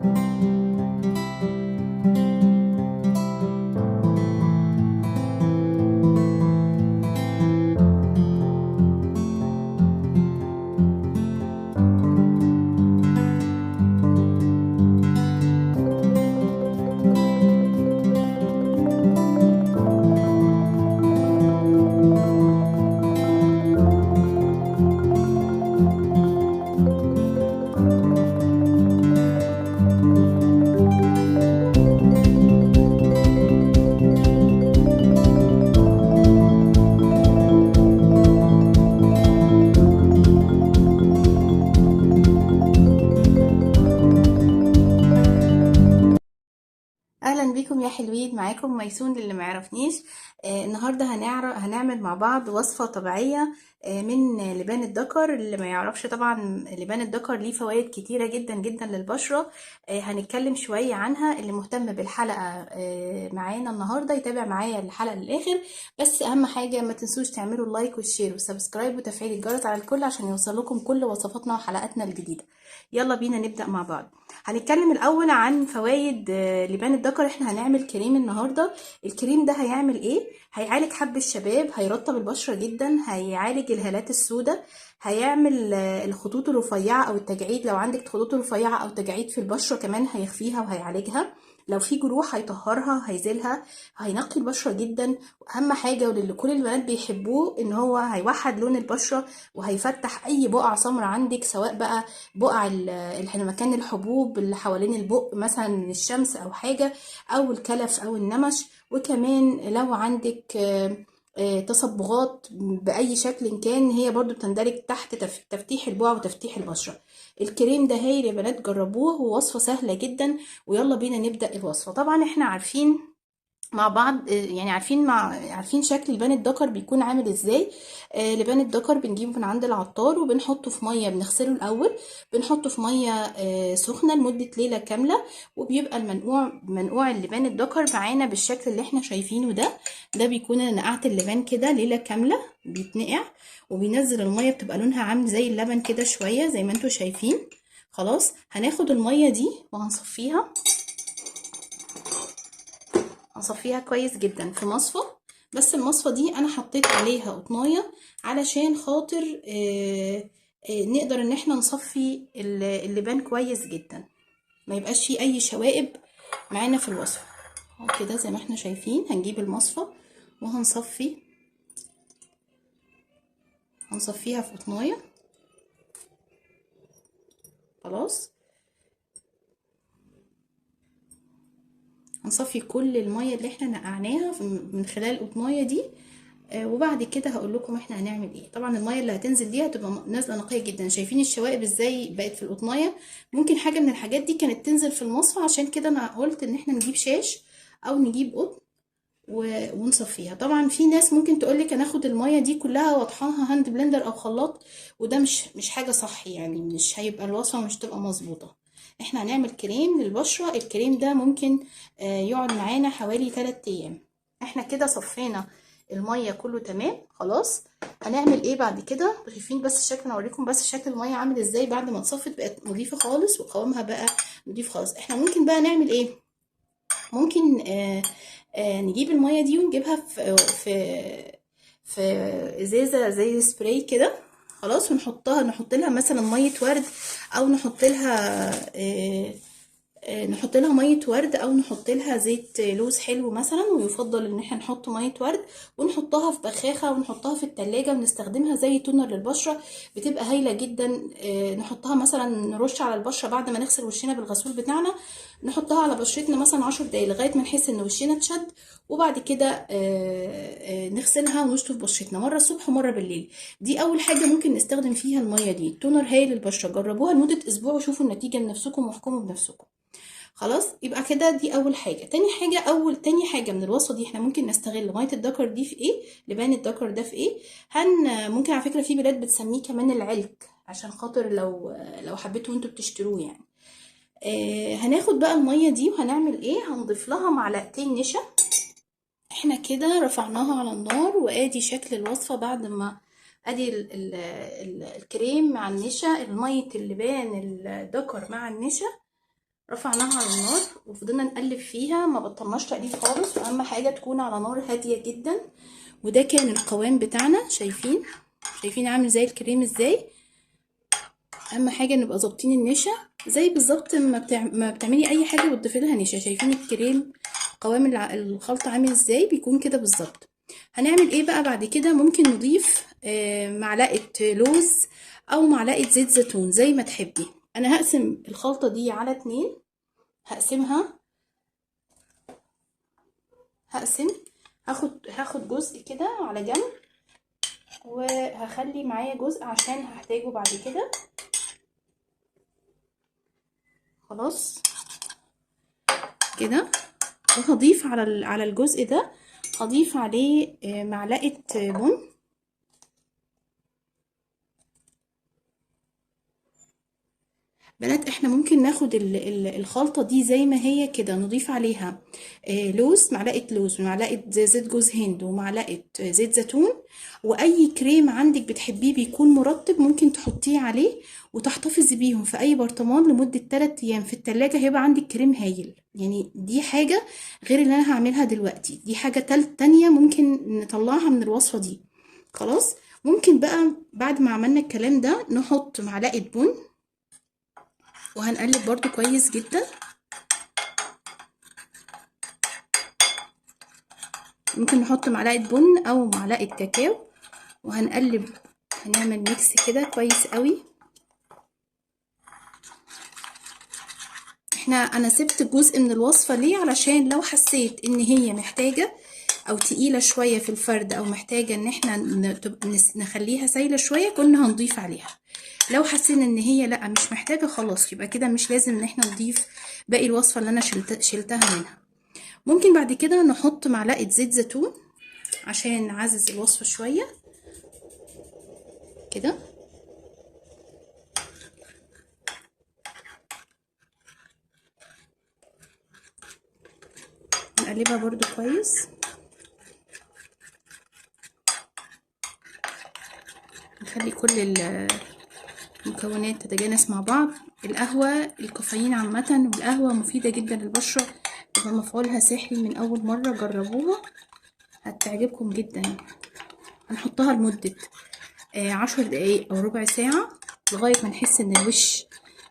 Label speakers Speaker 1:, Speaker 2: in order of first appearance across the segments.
Speaker 1: اهلا بيكم يا حلوين، معاكم ميسون للي ما يعرفنيش. النهارده هنعمل مع بعض وصفه طبيعية من لبان الدكر. اللي ما يعرفش طبعا لبان الدكر ليه فوائد كتيرة جدا جدا للبشره. هنتكلم شوية عنها. اللي مهتم بالحلقة معانا النهارده يتابع معايا الحلقة للاخر. بس اهم حاجة ما تنسوش تعملوا ال like وال share وال subscribe وتفعيل الجرس على الكل عشان يوصلكم كل وصفاتنا وحلقاتنا الجديدة. يلا بينا نبدا مع بعض. هنتكلم الاول عن فوائد لبان الدكر. احنا هنعمل كريم النهارده. الكريم ده هيعمل ايه؟ هيعالج حب الشباب، هيرطب البشرة جدا، هيعالج الهالات السوداء، هيعمل الخطوط الرفيعة او التجاعيد. لو عندك خطوط رفيعة او تجاعيد في البشرة كمان هيخفيها وهيعالجها. لو في جروح هيطهرها، هيزيلها، هينقي البشرة جدا. واهم حاجة وللي كل البنات بيحبوه ان هو هيوحد لون البشرة وهيفتح اي بقع سمراء عندك، سواء بقى بقع مكان الحبوب اللي حوالين البق مثلا من الشمس او حاجة، او الكلف او النمش. وكمان لو عندك تصبغات باي شكل كان، هي برضو بتندرج تحت تفتيح البقع وتفتيح البشرة. الكريم ده هايل يا بنات، جربوه، ووصفه سهلة جدا. ويلا بينا نبدا الوصفة. طبعا احنا عارفين مع بعض، يعني عارفين شكل لبان الدكر بيكون عامل ازاي. لبان الدكر بنجيبه من عند العطار وبنحطه في مية، بنغسله الاول، بنحطه في مية سخنة لمدة ليلة كاملة، وبيبقى منقوع اللبان الدكر معانا بالشكل اللي احنا شايفينه ده. ده بيكون انا نقعت اللبان كده ليلة كاملة، بيتنقع وبينزل المية، بتبقى لونها عامل زي اللبن كده شوية زي ما انتم شايفين. خلاص هناخد المية دي وهنصفيها، هنصفيها كويس جدا في مصفى. بس المصفى دي انا حطيت عليها قطنايه علشان خاطر نقدر ان احنا نصفي اللبان كويس جدا، ما يبقاش فيه اي شوائب معانا في الوصفة. اهو كده زي ما احنا شايفين. هنجيب المصفى وهنصفي، هنصفيها في قطنايه. خلاص هنصفي كل المية اللي احنا نقعناها من خلال القطنايه دي. وبعد كده هقول لكم احنا هنعمل ايه. طبعا المية اللي هتنزل دي هتبقى نازله نقية جدا. شايفين الشوائب ازاي بقت في القطنايه؟ ممكن حاجة من الحاجات دي كانت تنزل في المصفى، عشان كده انا قلت ان احنا نجيب شاش او نجيب قطن ونصفيها. طبعا في ناس ممكن تقول لك انا اخد المية دي كلها واطحنها hand blender او خلاط، وده مش حاجة صح، يعني مش هيبقى الوصفة مش تبقى مظبوطة. احنا هنعمل كريم للبشره. الكريم ده ممكن يقعد معانا حوالي 3 ايام. احنا كده صفينا المية كله تمام. خلاص هنعمل ايه بعد كده؟ شايفين بس الشكل، انا اوريكم بس شكل المية عامل ازاي بعد ما اتصفت، بقت نظيفة خالص وقوامها بقى نظيف خالص. احنا ممكن بقى نعمل ايه؟ ممكن نجيب المية دي ونجيبها في ازازة زي سبراي كده. خلاص ونحطها، نحط لها مثلا مية ورد، او نحط لها نحط لها مية ورد، او نحط لها زيت لوز حلو مثلا، ويفضل ان احنا نحط مية ورد، ونحطها في بخاخه ونحطها في التلاجة ونستخدمها زي toner للبشره، بتبقى هايلة جدا. نحطها مثلا، نرش على البشرة بعد ما نغسل وشنا بالغسول بتاعنا، نحطها على بشرتنا مثلا 10 دقايق لغاية ما نحس ان وشنا اتشد، وبعد كده نغسلها ونشطف بشرتنا مرة الصبح ومرة بالليل. دي اول حاجة ممكن نستخدم فيها المية دي. toner هايل للبشره، جربوها لمدة اسبوع وشوفوا النتيجة بنفسكم واحكموا بنفسكم. خلاص يبقى كده دي اول حاجة. تاني حاجة من الوصفة دي، احنا ممكن نستغل مية الدكر دي في ايه؟ لبان الدكر ده في ايه؟ ممكن على فكرة في بلاد بتسميه كمان العلك، عشان خاطر لو حبيتوا انتوا بتشتروه يعني. هناخد بقى المية دي وهنعمل ايه؟ هنضيف لها معلقتين نشا. احنا كده رفعناها على النار، وادي شكل الوصفة بعد ما ادي الكريم مع النشا، المية اللبان الدكر مع النشا. رفعناها على النار وفضلنا نقلب فيها، ما بطلناش تقليب خالص، واهم حاجة تكون على نار هادية جدا. وده كان القوام بتاعنا، شايفين عامل زي الكريم ازاي. اهم حاجة نبقى ظابطين النشا زي بالظبط ما بتعملي اي حاجة وتضيفي لها نشا. شايفين الكريم قوام الخلطة عامل ازاي، بيكون كده بالظبط. هنعمل ايه بقى بعد كده؟ ممكن نضيف معلقه لوز او معلقه زيت زيتون زي ما تحبي. انا هقسم الخلطة دي على 2، هقسمها، هقسم، هاخد جزء كده على جنب، وهخلي معايا جزء عشان هحتاجه بعد كده. خلاص كده. وهضيف على الجزء ده، هضيف عليه معلقة بن، بنات احنا ممكن ناخد الخلطة دي زي ما هي كده، نضيف عليها لوز، معلقة لوز ومعلقة زيت جوز هند ومعلقة زيت زيتون، واي كريم عندك بتحبيه بيكون مرطب ممكن تحطيه عليه، وتحتفظي بيهم في اي برطمان لمدة 3 ايام في التلاجة، هيبقى عندك كريم هايل. يعني دي حاجة غير اللي انا هعملها دلوقتي، دي حاجة تانية ممكن نطلعها من الوصفة دي. خلاص، ممكن بقى بعد ما عملنا الكلام ده نحط معلقة بن، وهنقلب برضو كويس جدا. ممكن نحط معلقة بن او معلقة كاكاو، وهنقلب، هنعمل mix كده كويس قوي. انا سبت جزء من الوصفة ليه؟ علشان لو حسيت ان هي محتاجة او تقيلة شوية في الفرد، او محتاجة ان احنا نخليها سايلة شوية، كنا هنضيف عليها. لو حسينا ان هي لا مش محتاجة خلاص، يبقى كده مش لازم ان احنا نضيف باقي الوصفة اللي انا شلتها منها. ممكن بعد كده نحط معلقة زيت زيتون عشان نعزز الوصفة شوية كده. نقلبها برضو كويس، نخلي كل المكونات تتجانس مع بعض. القهوة، الكافيين عامة والقهوة مفيدة جدا للبشرة، تبقى مفعولها سحري من أول مرة، جربوها هتعجبكم جدا. هنحطها لمدة 10 دقايق أو ربع ساعة لغاية ما نحس إن الوش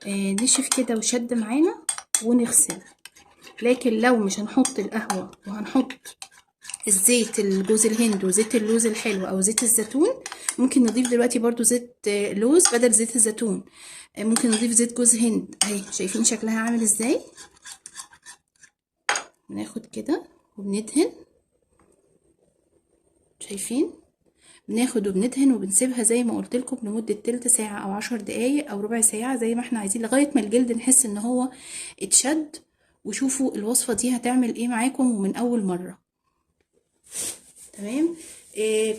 Speaker 1: نشف كده وشد معانا ونغسل. لكن لو مش هنحط القهوة وهنحط الزيت الجوز الهند وزيت اللوز الحلو أو زيت الزيتون، ممكن نضيف دلوقتي برضو زيت لوز بدل زيت الزيتون، ممكن نضيف زيت جوز هند. اهي شايفين شكلها عامل ازاي؟ بناخد كده وبندهن، شايفين؟ بناخد وبندهن وبنسيبها زي ما قلت لكم لمدة تلت ساعة او 10 دقايق او ربع ساعة زي ما احنا عايزين، لغاية ما الجلد نحس ان هو اتشد. وشوفوا الوصفة دي هتعمل ايه معاكم ومن اول مرة. تمام.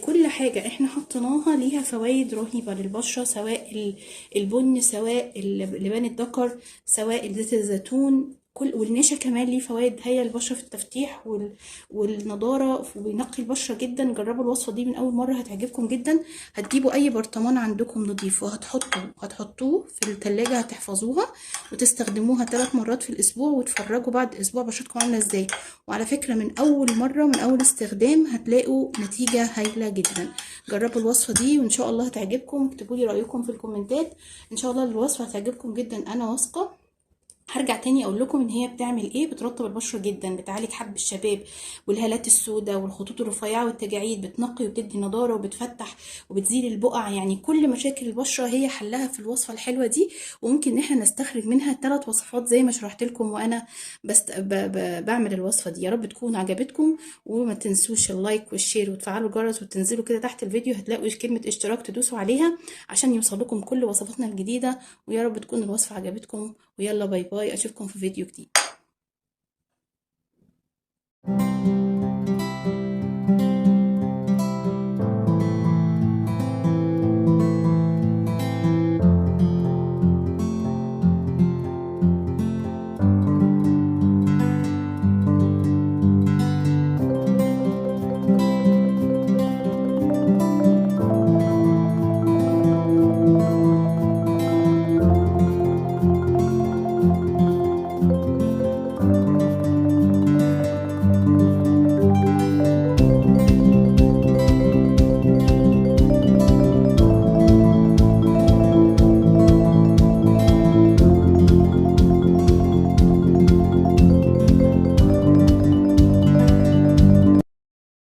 Speaker 1: كل حاجة احنا حطيناها ليها فوائد رهيبة للبشرة، سواء البن، سواء لبان الذكر، سواء زيت الزيتون، والنشا كمان ليه فوائد هايلة للبشرة في التفتيح والنضارة، وبينقي البشرة جدا. جربوا الوصفة دي من أول مرة هتعجبكم جدا. هتجيبوا أي برطمان عندكم نضيف وهتحطوه في التلاجة، هتحفظوها وتستخدموها 3 مرات في الأسبوع، وتفرجوا بعد أسبوع بشرتكم عاملة إزاي. وعلى فكرة من أول مرة، من أول استخدام، هتلاقوا نتيجة هايلة جدا. جربوا الوصفة دي وإن شاء الله هتعجبكم. اكتبوا لي رأيكم في الكومنتات، إن شاء الله الوصفة هتعجبكم جدا، أنا واثقة. هرجع تاني اقول لكم ان هي بتعمل ايه. بترطب البشرة جدا، بتعالج حب الشباب والهالات السوداء والخطوط الرفيعة والتجاعيد، بتنقي وبتدي نضاره وبتفتح وبتزيل البقع. يعني كل مشاكل البشرة هي حلها في الوصفة الحلوة دي. وممكن ان احنا نستخرج منها 3 وصفات زي ما شرحت لكم وانا بس بعمل الوصفة دي. يا رب تكون عجبتكم، وما تنسوش ال like وال share وتفعلوا الجرس، وتنزلوا كده تحت الفيديو هتلاقوا كلمة اشتراك تدوسوا عليها عشان يوصلكم كل وصفاتنا الجديدة. ويا رب تكون الوصفة عجبتكم، ويلا bye bye، اشوفكم في فيديو جديد.